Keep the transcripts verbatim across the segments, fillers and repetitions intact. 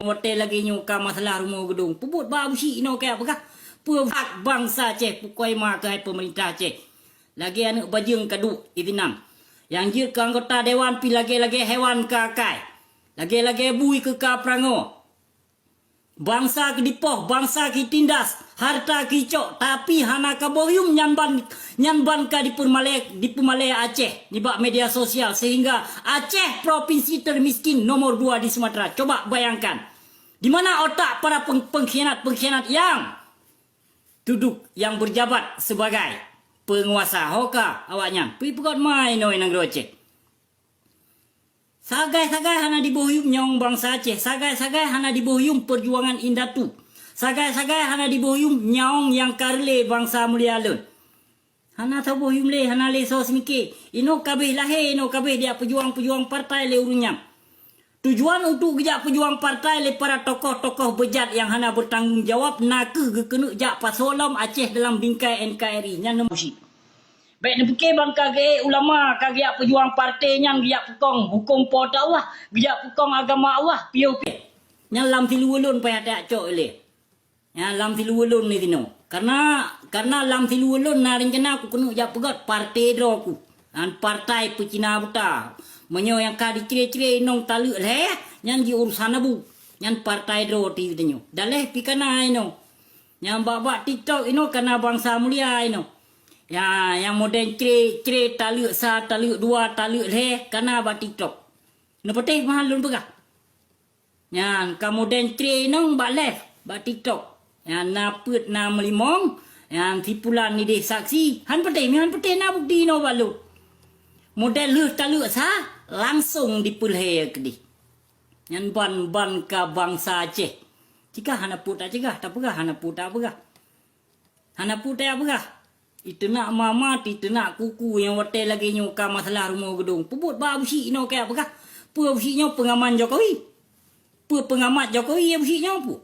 Watée lagée nyoe ka masalah rumoh geudong, peubuet bak Abusyik inoe kaya peugah, peue hak bansa Aceh, pukoi ma keuhai peumeurintah Aceh. Lagée aneuëk bajeueng ka duek izinam. Nyang jeuet keu anggota dewan pih lagée-lagée hewan ka akai. Lagée-lagée bui keu ka peurangoe. Bansa keu dipoh, bansa keu tindas, harta keu cok, tapi hana ka boh yuem nyan ban, nyan ban ka dipeumalée, dipeumalée Aceh nibak media sosial, sehingga Aceh provinsi termiskin nomor dua di Sumatera. Coba bayangkan, di mana otak para peng-, pengkhianat-pengkhianat yang duduk, yang berjabat sebagai penguasa? Ho ka awaknyan, pih peugöt mai inoe nanggroe Aceh. Sagai-sagai hana diboh yuem nyawöng bansa Aceh, sagai-sagai hana diboh yuem peujuangan indatu, sagai-sagai hana diboh yuem nyawöng nyang ka reulée bansa mulia lôn. Hana saboh yuem lé, hana lé soe seumike. Inoe kabeh lahé, inoe kabeh dijak peujuang-peujuang partai lé ureuëng nyan. Tujuan untuk geujak peujuang partai lé para tokoh-tokoh beujat nyang hana bertanggung jawab na kheueh geukeuneuk jak pasoe lom Aceh dalam bingkai N K R I nyan neumosi. Bék neupike ban ka geuék ulama, ka geujak peujuang partai nyan geujak peukong hukôm Po teu Allah, geujak peukong agama Allah, piôh-piôh. Nyan lam siluweue lôn payah tajak cok ilée. Nyan lam siluweue lôn di sinoe. Karena, karena lam siluweue lôn na rencana ku keuneuk jak peugöt partai droe ku. Nyan partai peucina buta. Meunyoe nyang ka dicre-cre inong taleuek lhée, nyan jiurusan abu. Nyan partai droe ti tanyoe. Daleh pih kana inoe. Nyang bak-bak TikTok inoe kana bansa mulia inoe. Ya, nyang modern cre-cre taleuek sa, taleuek dua, taleuek lhée kana bak TikTok. Neupatéh meuhan lôn peugah. Nyan ka modern cre inong bak live, bak TikTok. Nyan na peuet na meulimong, nyan sipulan nideh saksi. Han patéh, han patéh na bukti inoe bak lôn. Modern lheueh taleuek sa, langsong dipeulhée keudeh. Nyan ban-ban ka bansa Aceh. Cegah hana peue tacegah, tapeugah hana peue tapeugah. Hana peue tajak peugah. Iteunak mamat, iteunak kuku nyang watée lagée nyoe ka masalah rumoh geudong. Peubuet bak Abusyik inoe kaya peugah. Peue Abusyik nyoe peungaman Jokowi? Peue peungamat Jokowi Abusyik nyoe peue?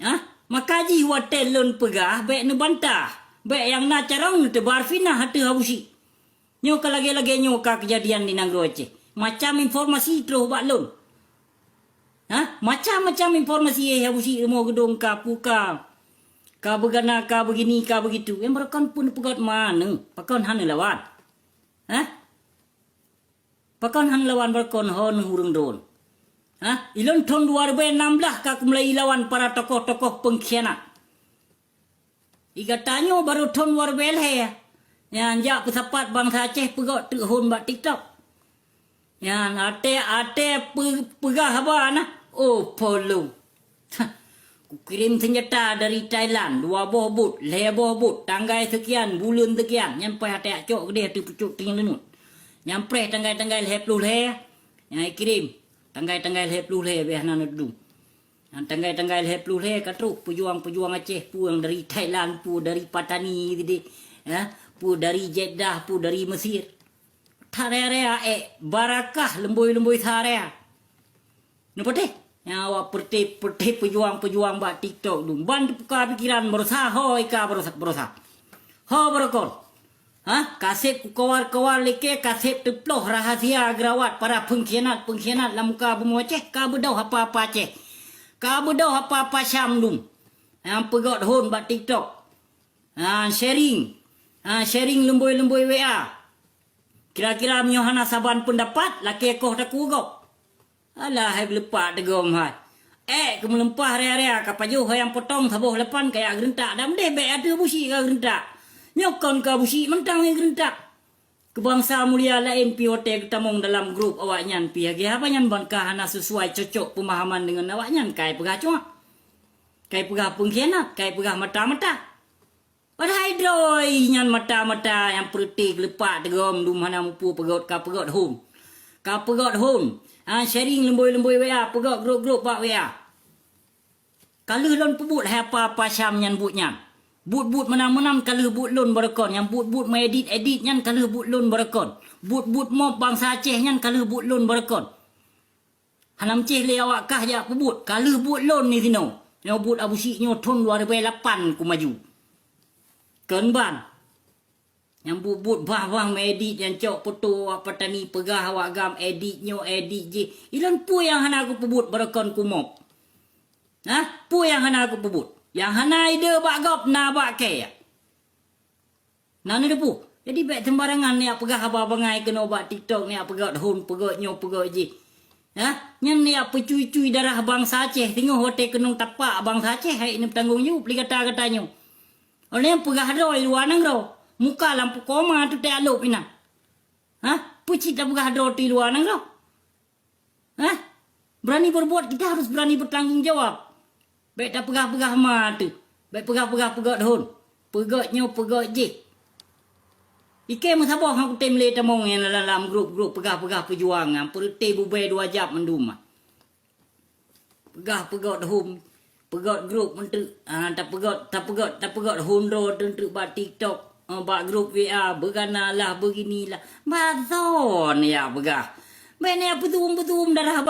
Hah? Maka jih watée lôn peugah bék neubantah. Bék nyang na carông neuteubar fitnah ateueh Abusyik. Nyoe ka lagée-lagée nyoe ka keujadian di nanggroe Aceh. Macam informasi troh bak lôn. Hah? Macam-macam informasi, eh, Abusyik rumoh geudong ka peue ka. Ka beugana, ka beugini, ka beugitu. Nyang barokon pun peugöt maneng, pakon hana lawan? Hah? Pakon hana lawan barokon ho neuh ureuëng droen? Hah? Ilôn thon dua ribu enam belas ka kumulai lawan para tokoh-tokoh pengkhianat. Di gata nyoe barô thon dua ribu lhée. Nyan jak peusapat bansa Aceh peugöt teuk hon bak TikTok. Nyan até, até peu-, peugah haba na. Oh, polong. Kukirém seunjata dari Thailand, dua boh buet, lhée boh buet, tanggai seukian, buleuen seukian. Nyan paih até cok keudeh ateueh pucok tieng leunut. Nyan preh tanggai-tanggai lhée ploh lhée. Nyan ikirém tanggai-tanggai lhée ploh lhée beh hana neudum. Nyang tanggai-tanggai lhée ploh lhée ka troh peujuang-peujuang Aceh, peue nyang dari Thailand, peue dari Patani tadi, ya, peue dari Jeddah, peue dari Mesir. Tharaya-raya, eh, barakah leumbôi-leumbôi tharaya. Neupatéh? Nyang awak peureté-peureté peujuang-peujuang bak TikTok dum. Ban teupuka pikeran barosa, hôi ka barosa, barosa. Ho barokon. Hah? Kaseb kukawar-kawar lé kée, kaseb teuploh rahasia geurawat para pengkhianat-pengkhianat lam muka bumoe Aceh, ka beudôh apa-apa Aceh. Ka beudôh apa-apa Syam dum. Nyang peugöt hon bak TikTok. Ha, sharing. Ha, sharing leumbôi-leumbôi W A. Kira-kira meunyoe hana saban peundapat, lakée koh takue gob. Alah, hai geuleupak teugom hai. Ék keumeuleumpah raya-raya ka pajoh hayang potong saboh lapan kaya geureuntak dan deh bék ateueh Abusyik ka geureuntak. Nyoe kon keu Abusyik mantong nyang geureuntak. Keu bansa mulia laén pih watée geutamong dalam grup awaknyan pih lagée haba nyan ban ka hana sisuai cocok peumahaman deungon awaknyan kai peugah cuak. Kai peugah pengkhianat, kai peugah mata-mata. Padahai droe nyan mata-mata nyang peureute geuleupak teugom dum hana mupu peugöt ka peugöt hon. Ka peugöt hon. Ha, sharing leumbôi-leumbôi W A, peugöt grup-grup bak W A. Ka lheueh lôn peubuet hai apa-apa Syam nyan buet nyan. Buet-buet meunan-meunan ka lheueh buet lôn barokon. Nyang buet-buet meuedit-edit nyan ka lheueh buet lôn barokon. Buet-buet mob bansa Aceh nyan ka lheueh buet lôn barokon. Hana meucéh lé awak kah jak peubuet, ka lheueh buet lôn di sinoe. Nyoe buet Abusyik nyoe thon dua ribu lapan ku maju. Kon ban. Nyang buet-buet bah-bah meuedit nyang cok poto awak Patani peugah awak GAM edit nyoe edit jih. Ilôn peue nyang hana kupeubuet barokon kumob. Hah? Peue nyang hana kupeubuet? Nyang hana ide bak gob na bak kèe. Na neuteupeue? Jadi bèk sembarangan neujak peugah haba bangai keunoe bak TikTok, neujak peugöt hon, peugöt nyoe, peugöt jih. Hah? Nyan neujak peucui-cui darah bansa Aceh, singoh watèe keunong tapak bansa Aceh hai neupeutanggong jaweueb lé gata-gata nyoe. Óh lheueh nyan peugah droe i luwa nanggroe, muka lam pukoe ma teuh teualop inan. Hah? Peue cit tapeugah droe teuh i luwa nanggroe? Hah? Berani berbuat, kita harus berani bertanggung jawab. Bèk tapeugah-peugah ma teuh. Bèk peugah-peugah peugöt hon. Peugöt nyoe, peugöt jih. Ikèe meusaboh han kutem lé tamong nyang lam grup-grup peugah-peugah peujuangan. Peureuté bubé dua jab mandum ah. Peugah peugöt hon, peugöt grup meuteuk, ah, tapeugöt, tapeugöt, tapeugöt hon droe teuk bak TikTok, ah, bak grup W A, beugana lah, beugini lah. Bak soe neujak peugah? Bèk neujak peutuem-peutuem darah